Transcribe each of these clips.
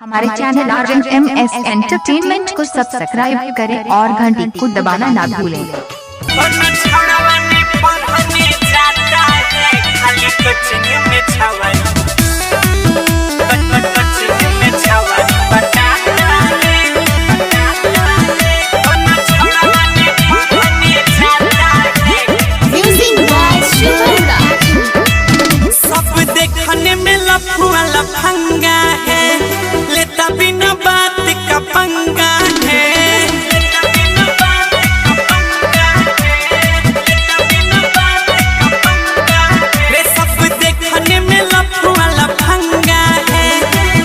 हमारे channel RMS entertainment को subscribe करें और घंटी को दबाना ना भूलें। सब देखने में लफुआ लफंगा है, लेता बिना बात का पंगा है। लेता बिना बात का पंगा है, लेता बिना बात का पंगा है। रे सब देखने में लफुआ लफंगा है,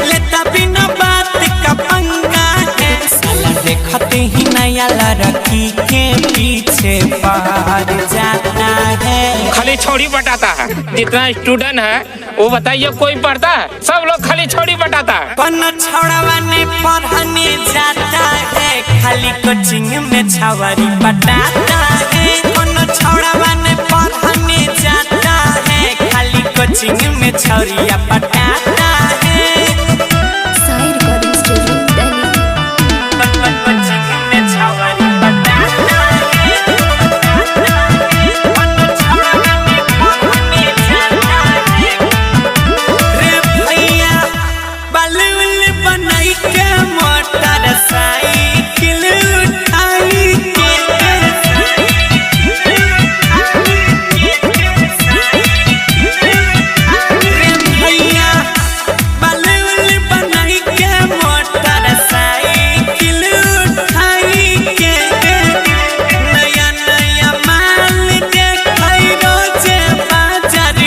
लेता बिना बात का पंगा है। साला देखते ही नया लड़की के पीछे पड़ जाता है। खाली छोड़ी बटाता है, जितना स्टूडेंट है वो बताइए कोई पढ़ता है? सब लोग खाली छोड़ी बटाता है। कोनो छौड़वा ने पढ़ने जाता है, खाली कोचिंग में छावरी पटाता है। कोनो छौड़वा ने पढ़ने जाता है, खाली कोचिंग में छौरिया पटाता है। Sai recording studio Delhi. Coaching में छावरी पटाता है। कोनो छौड़वा ने पढ़ने जाता है। रे भैया बालूल बनाई के मोटर साइकिल उठाई के, रे भैया बालूल बनाई के मोटर साइकिल उठाई के, नया नया माल देखै रोजे बाजार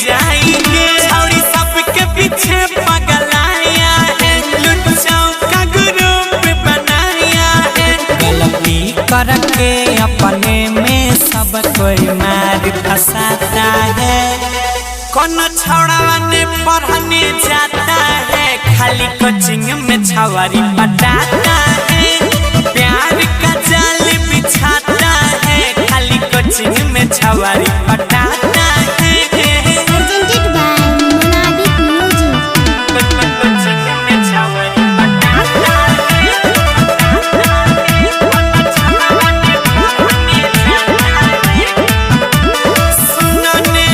जाई के। छौड़ी सबके पीछे पगलाया है, लुच्चों का ग्रुप बनाया है। गलती करके अपने में सब कोई मार फंसाता है। कोनो छौड़वा ने पढ़ने जाता है, खाली कोचिंग में छावरी पटाता है। प्यार का जाल बिछाता है, खाली कोचिंग में छावरी पटाता है। Presented by Monadic Music. Coaching में छावरी पटाता है। कोनो छौड़वा ने पढ़ने जाता है। सुनो ने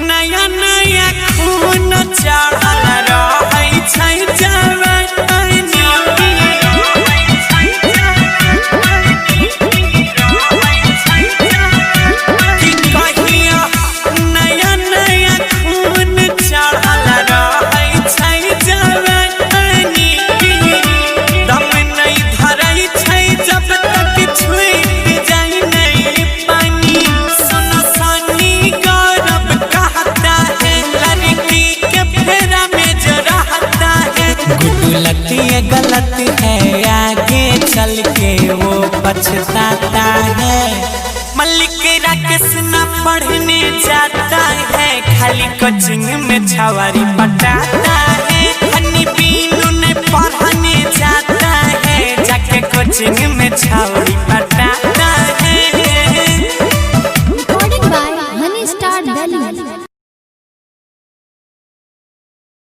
नया नया खून चढ़ल रहै छै जवानी। की कहिया नया नया खून चढ़ल रहै छै जवानी। दम नहि धरै छै जब तक छुटि जाइ नहि पानी। सुनो सानी गौरव कहता है, लड़की के फेरा में जो रहता है। गुड्डू लती ये गलत है, आगे चल के वो पछताता है। मलिक राकेश न पढ़ने जाता है, खाली कोचिंग में छावरी पटाता है। हनी बीनू ने पढ़ने जाता है, जाके कोचिंग में छावरी